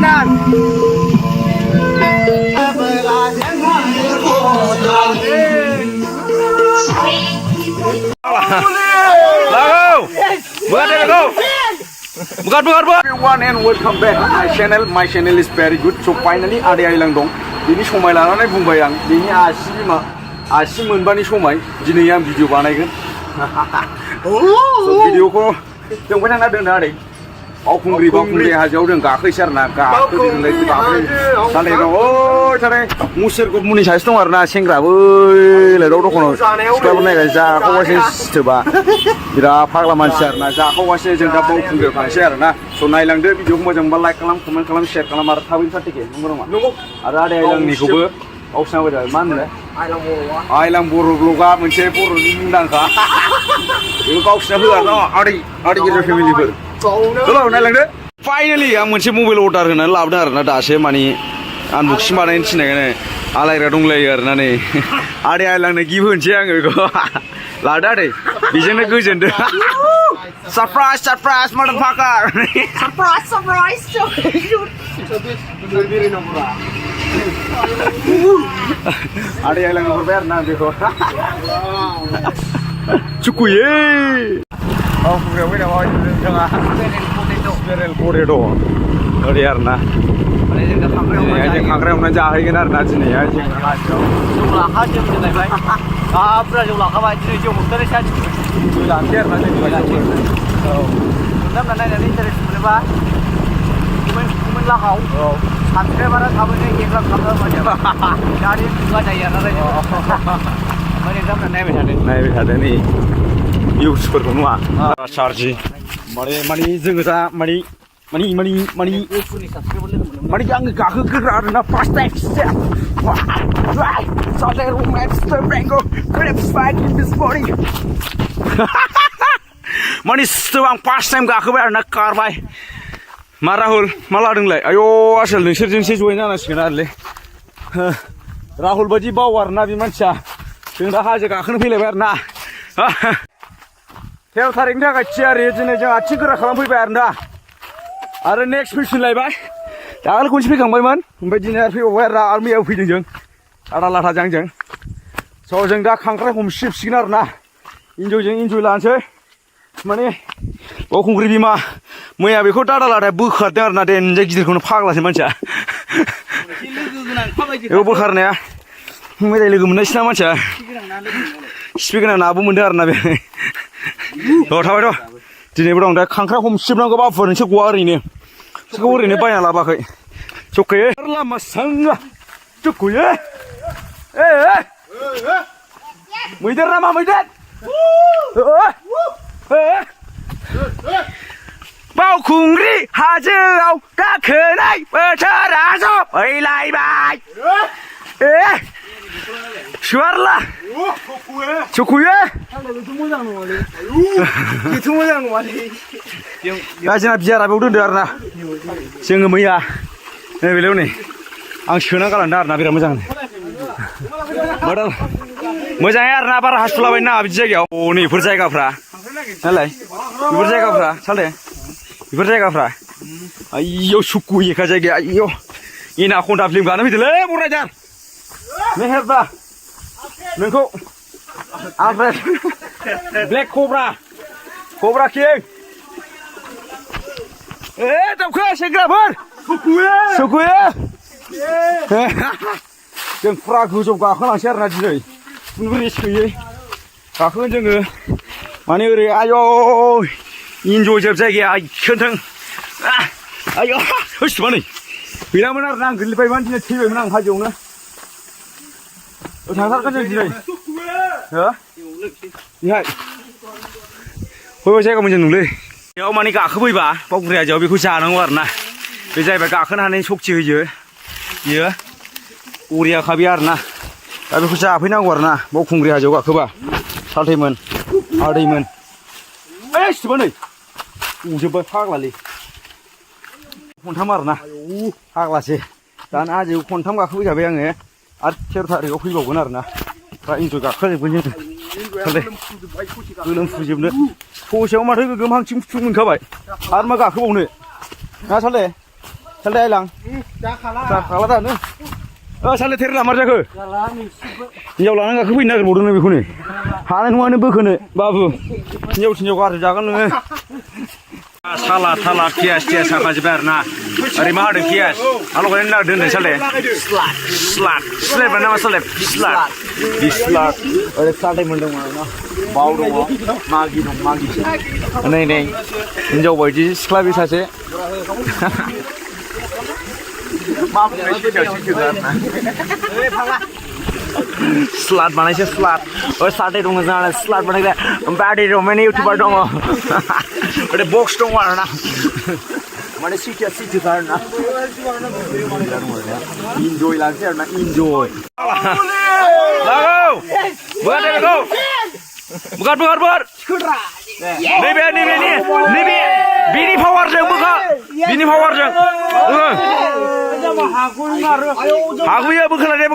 นั่นBukan. Everyone and welcome back my channel. My channel is very good. So finally ada yang dong. Ini somai laranai bungbai yang. Ini asyik menbani somai. Jini yang video banaikan. So video ko yang mana ada nari. Baukungri hajau dengan kakek serna kakek lagi kakek. Sana itu oh sana musir ko muni saya setengah warna sengra. Woi lalu kono. Sekarang mana kerja kau masih coba. Jika pahlawan serna kau masih jengka baukungri kan serna. So nailang deh video ko macam like kalam komen kalam share kalam arah tawin satik ya. Nomor ada yang ni ko Aku sama dah mana? Ailang buru luka mencari buru lindang kah? Itu kau sama dah, ada kita family ber. Kalau nailang deh. Finally, yang mencari mobil order kan, labdar, nada asyik mani, anbuk simpan ini sini kan, alai radung layer nane. Ada ailang nak given ciang itu. Labdar deh, bisa nak kujen deh. Surprise, motherfucker. Surprise. Ada yang lang berbayar na deko. Cukup ye. Oh, kemudian ada orang yang Spirel potato. Ada yang na. Ada yang kangkring mana jahai kan ada sini ya. Jumlah haji macam mana? Apa jumlah kawan ini jumlah terus saja. Jumlah tiar mana juga. Nama nanya ini terus berapa? Kumen lah kau. Sampai mana sampai ni kita kamera macam. Jadi juga jaya nara. Mana nama naik berada ni. Yuk seperti mana? Charge. Mari jengsa mari yang gak kegerar na fast step. Sampai romance terbengo. Let's fight in this morning. Mari sewang fast time gak kegerar na car bay. Rahul, malah denglai. Ayo asal nusir jenis jual na sekitar le. Rahul baji bawa warna bimanca. Tengah aja kakak pilih warna. Theo tarik dah kacir jenis jangan acik kerah kalam pilih warna. Ada next mission lagi bay. Jangan kunci pilih kang bay man. Baji ni pilih warna army aku pilih jeng. Ada lah jeng. So jeng dah kang kerah ship sinar na. Enjoy lancar. Mana? Oh kungri bima. Mui abi kau tada lah ada bukhar dengar nade injek jidir kono phagla sih manca. Yo bukhar ni ya. Mui dah lagi mana sih manca. Speaker na abu mendar nabe. Tahu tu. Jadi berang dah kangkrak hom ship nang kau bawa phone cek war ini. Cek war ini banyak lah pakai. Cukai. Lama sangga. Cukai. Mui dah ramah mui dah. Baukungri hajau kakenai berterasa ilai bai. Suarlah. Cukup ya. Itu macam mana? Ya jangan bicara apa udah darna. Jangan maya. Ni beliau ni. Ang shuna kalau darna biar macam ni. Modal. Macam ya darna par hospital awak na abis jaga. Oh ni percaya kau pra. Halai. Percaya kau pra. Saleh. Percaya kau pra. Ayo suku ye kerja ke. Ayo. Ini aku dah film kan. Tapi le murajar. Meherba. Mengko. Alfred. Black Cobra. Cobra King. Tak kau segera ber. Suku ye. Jeng fragu juga kau langsir nanti ni. Beri suku. Kau jeng mana uri ayo. Enjoy saja kentang. Ayo. Hush mana? Bila mana nang gilipai mana ni TV mana hajung na. Thằng sát cái gì đây? Hả? Nhảy. Thôi xe của mình dừng đi. Nếu mà đi cả không bị bà, bông rẻ giờ bị khu trà nó ngọt nè. Bây giờ phải cả khăn này xúc chữ dưới. Dưới. Uria khabiar nè. Tại bị khu trà phải nó ngọt nè, bông không rẻ giờ cả không bà. Sao thế mình? Ở đây mình. Ê, gì này? Giờ phải phát là gì? Con thăm ở nè. Phát là gì? Dan aja con thăm cả không biết cái gì. Akhir hari aku juga benar na. Rain juga kerja punya. Kale. Belum fujib ne. Fusiau mah tu gemang cim cum kau baik. Har mah kau ni. Na sale. 살래 랑 자 갈라다 너 살래 테르라 말자 그 인자고 라는 거 그거 있나 모르는 비코네 하는 후하는 버크네 바부 인자고 가서 자간 너 살라 피아스 사가지 버나 아리 마르 피아스 알로 그랬나 드네 살래 슬랩 나와 슬랩 어레 살래 문동 와나 바우로 마기 네 인자고 뭐지 스클라비 사세 Slat Malaysia slat. Oh sate dong sana slat mana kita. Badi dong mana YouTuber dong. Ada box dong mana. Mana city sana. Enjoy lah sih, na enjoy. Lago. Bukan. Bukan. Nih. Bini power jeng buka. Bini power jeng. 하고 야 부클라데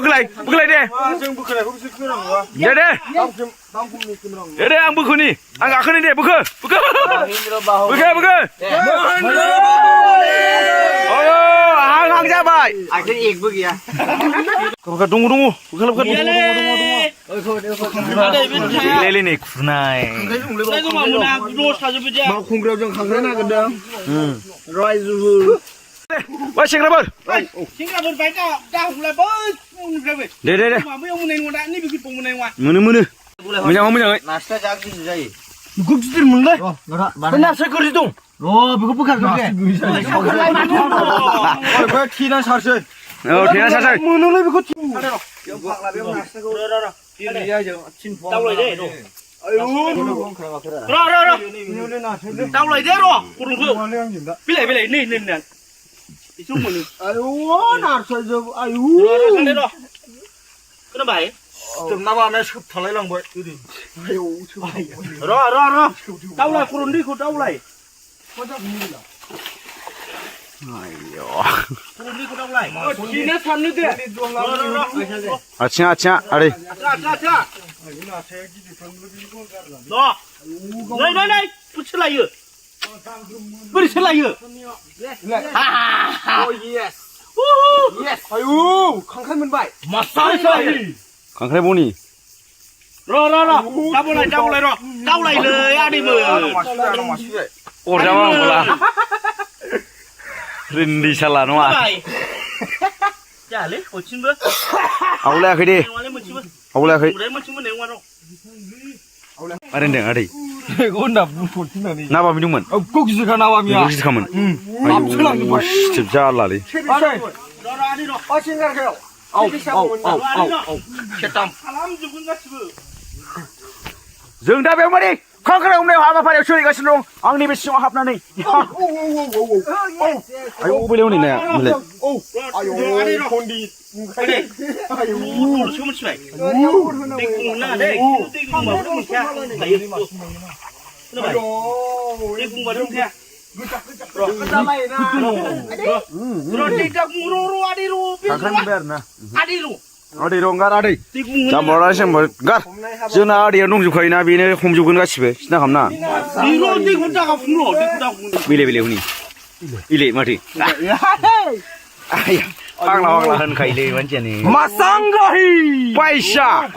데데 안 부크니 안 가크니데 부크 항 잡아 아그 익북이야 부크 동구 부클 레리네 구나이 막 공그려 좀 강사나 근데 라이즈 와 싱가볼 싱가볼 바이까 자 훌라볼 데데데 마무용 문에 온다 니 비기 뽕문에 와 무느 문장 나스타 작지 주자이 국수들 문래 그나 세거리동 비고 부카 그게 그 티나 사세 티나 사세 문을 비고 티 tao lại đấy rồi tao lại đấy rồi cùng phương biết lại nên nè chung mình nào chơi giờ sang đấy rồi cái nó bảy tụm năm bạn này sụp thằng lấy lòng vậy rồi tao lại cùng đi cùng tao lại 아치야 아래 너 này 붙여 라이어 붙여 라이어 하하하 예스 아유 강칼문 바이 마사이 강칼 보니 rồi đau lại lời a đi mời 오 잡아 몰라 린디 살라노아 자 lấy hồi chín bữa 아울라 그디 아울라 그 đấy mà chúng mình nếu đâu 아른데 아리 이거 나 못티나니 나바 미누면 꼭지가 나와미야 꼭지 가면 아유 진짜 알라리 rồi đi rồi 생각해요 아우 셋담 사람 죽은 같이 dừng đá béo mà đi không cái ông này hòa mà phải đều chơi cái sân rong ông đi bên sông hấp này ayo bây giờ này nè ayo con đi ayo xuống chơi đi cùng là đấy đi cùng mà không theo đấy nó vậy đi cùng mà không theo rồi đi gặp ru đi ru 강칼 배나 đi ru 어디 롱가 아리 자 뭐라 하시면 뭐가 저나 아리 농주 거이나 비네 홈주근 같이베 시나 감나 이거 네 혼자가 불어 빌레 후니 일레 마티 아야 황라 한 카이레 완전히 마상가히 빠이샤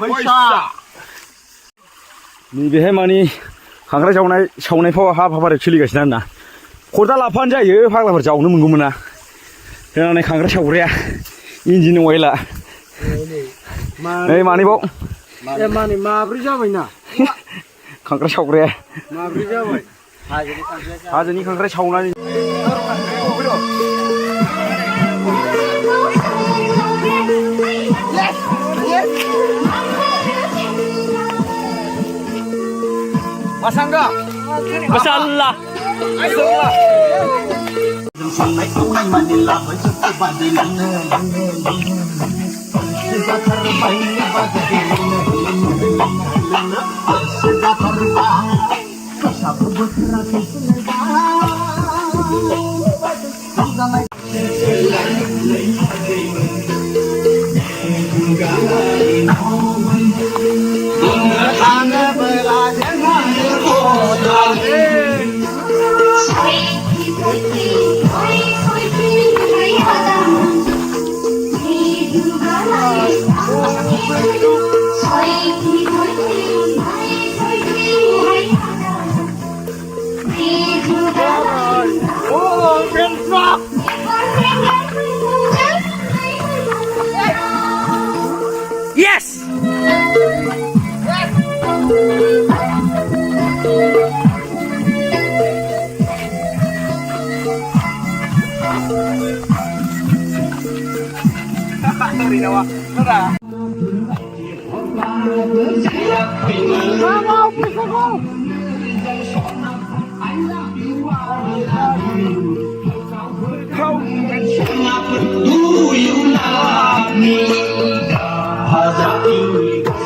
니베 해마니 강가라 자우나이 포 하파바를 칠리가 지났나 고다 라판자 예 황라버 자우는 문구문나 그러나 강가라 자우래야 인지는 와일라 에이 많이 보. 많이 마브리자 보이나. 강가라 차오래. 마브리자 보이. 아저니 강가라 차오나니. 마상가. 마살라. Sorry na wa. Tara. Mau bisa ko. Do you love me? Hazati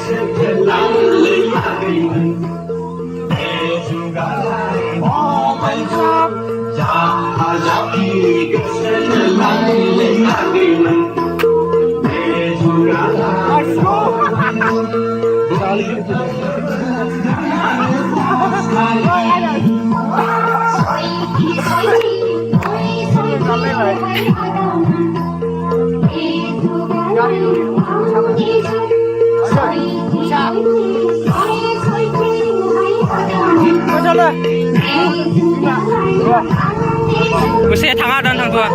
se lalle yagin. Ejugalai momen jam. Ja hazati se lalle yagin. Ejugalai. Mesti tangga dan tang tua.